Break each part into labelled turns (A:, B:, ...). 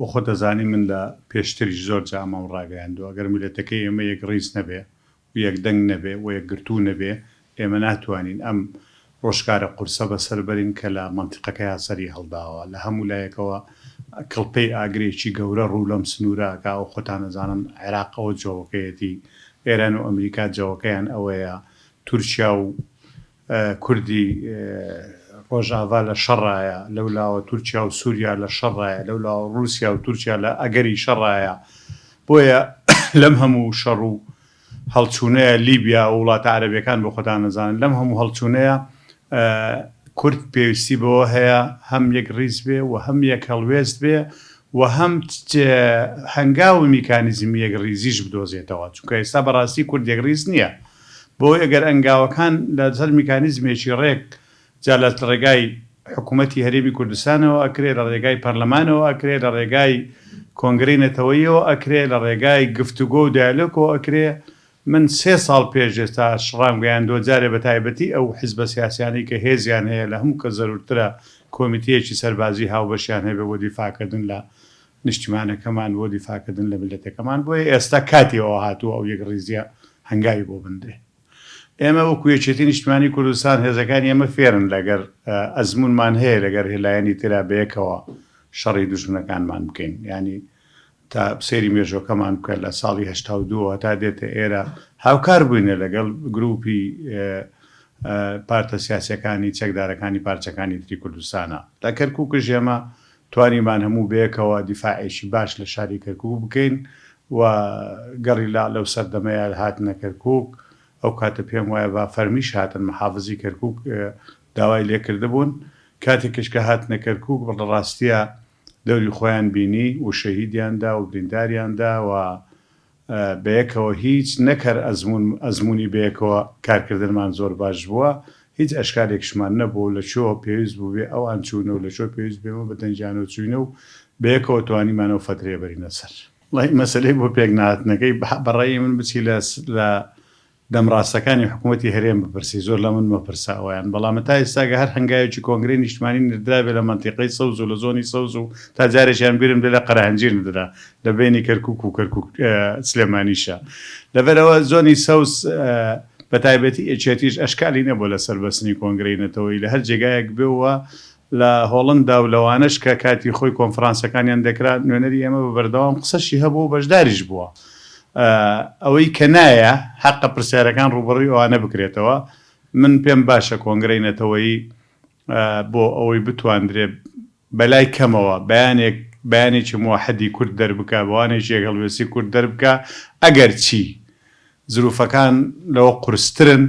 A: بۆ خۆت ئەزانی من لە پێشتریش زۆر جا ئەمەم ڕاگەیاندووە گەر میللەتەکەی ئێمە یەکڕیز نەبێ و یەکدەنگ نەبێ و یەکگرتوو نەبێ ئێمە ناتوانین ئەم ڕۆژگارە قورسە بەسەر بەرین کە لە مەنتیقەکەیا سەری هەڵداوە. لە هەموو لایەکەوە کڵپەی ئاگرێکی گەورە ڕوو لەم سنوورە ئەکا و خۆتان ئەزانن عێراق ئەوە جەوەکەیەتی، ئێران و ئەمریکا جەوەکەیان ئەوەیە، تورکیا و کوردی ڕۆژاڤا لە شەڕایە، لەولاوە تورکیا و سوریا لە شەڕایە، لەولاوە ڕووسیا و تورکیا لە ئەگەری شەڕایە. بۆیە لەم هەموو شەڕ و هەڵچوونەیە لیبیا و وڵاتە عەرەبیەکان بۆ خۆتان ئەزانن لەم هەموو هەڵچوونەیە کورد پێویستی بەوە هەیە هەم یەک ڕیز بێ و هەم یەک هەڵوێست بێ و هەم هەنگاو و میکانیزمی یەک ڕیزیش بدۆزێتەوە چونکە ئێستا بەڕاستی کورد یەک ڕیز نییە بۆی ئەگەر ئەنگاوەکان لەسەر میکانیزمێکی ڕێک جا لە ڕێگای حکوومەتی هەرێمی کوردستانەوە ئەکرێ، لە ڕێگای پەرلەمانەوە ئەکرێ، لە ڕێگای کۆنگرەی نەتەوەییەوە ئەکرێ، لە ڕێگای گفتوگۆ و دیالۆکەوە ئەکرێ. من سێ ساڵ پێش ئێستاش ڕامگەیاندووە جارێ بە تایبەتی ئەو حیزبە سیاسیانەی کە هێزیان هەیە لە هەموو کەس زەروورترە کۆمیتەیەکی سەربازی هاوبەشیان هەبێ بۆ دیفاعکردن لە نیشتیمانەکەمان، بۆ دیفاعکردن لە میللەتەکەمان. بۆیە ئێستا کاتی ئەوە هاتووە ئەو یەکڕیزییە هەنگاوی بۆ بنرێ. ئێمە وەکو یەکێتی نیشتمانی کوردستان هێزەکانی ئێمە فێرن لەگەر ئەزموونمان هەیە لەگەر لایەنی ترا بەیەکەوە شەڕی دوژمنەکانمان بکەین یانی تا سەیری مێژۆکەمان بکە لە ساڵی 82 هەتا دێتە ئێرە هاوکار بووینە لەگەڵ گروپی پارتە سیاسەکانی چەکدارەکانی پارچەکانی تری کوردستانە لە کەرکووکش ئێمە توانیمان هەموو بەیەکەوە دیفاعێکی باش لە شاری کەرکووک بکەین و گەڕیلا لەو سەردەمەیا هاتنە کەرکووک، ئەو کاتە پێم وایە بە فەرمیش هاتن، محافزی کەرکووک داوای لێ کردبوون، کاتێکیش کە هاتنە کەرکووک لە ڕاستیا دەوری خۆیان بینی و شەهیدیان دا و برینداریان دا و بەیەکەوە هیچ نەک هەر ئەزموون ئەزموونی بەیەکەوە کارکردنمان زۆر باش بووە هیچ ئەشکالێکشمان نەبووە و لە کوێوە پێویست بووبێ ئەوان چوونە و لە کوێ پێویست بێ ئێمە بە دەنگیانەوە چووینە و بەیەکەوە توانیمان ئەو فەترەیە بەرینە سەر. وەڵاهی مەسەلەی بۆ پێک نەهاتنەکەی بە ڕەئی من بچی لە لە دەمڕاستەکانی حکوومەتی هەرێم بپرسی زۆر لە من مەپرسە ئەوەیان بەڵام تا ئێستا گە هەر هەنگاوێکی کۆنگرەی نیشتمانی نردرابێ لە مەنتیقەی سەوز و لە زۆنی سەوز و تا جارێکیان بیرم دێ لە قەرەهەنجیر ندرا لە بەینی کەرکوک و کەرکوک سلێمانیشە لەبەرئەوە زۆنی سەوز بە تایبەتی یەکێتیش ئەشکالی نەبووە لەسەر بەستنی کۆنگرەی نەتەوەیی لە هەر جێگایەک بێ و لە هۆڵندا و لەوانەش کە کاتی خۆی کۆنفرانسەکانیان دەکرا نوێنەری ئێمە بە بەردەوام قسەشی هەبوو و بەشداریش بووە. ئەوەی کە نایە حەقە پرسیارەکان ڕووبەڕووی ئەوانە بکرێتەوە. من پێم باشە کۆنگرەی نەتەوەیی بۆ ئەوەی بتواندرێ بەلای کەمەوە بەیانێک بەیانێکی موەحەدی کورد دەربکا، بەوانێکی یەکهەڵوێستی کورد دەربکا، ئەگەرچی زروفەکان لەوە قورسترن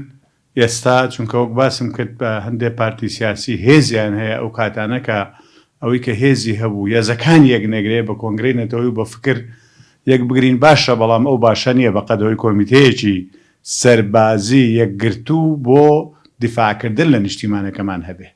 A: ئێستا چونکە وەک باسم کرد بە هەندێ پارتی سیاسی هێزیان هەیە ئەو کاتانە کە ئەوەی کە هێزی هەبوو یەزەکان یەک نەگرێ بە کۆنگرەی نەتەوەی و بە فکر یەک بگرین باشە بەڵام ئەو باشە نیە بە قەد ئەوەی کۆمیتەیەکی سەربازی یەکگرتوو بۆ دیفاع کردن لە نیشتیمانەکەمان هەبێ.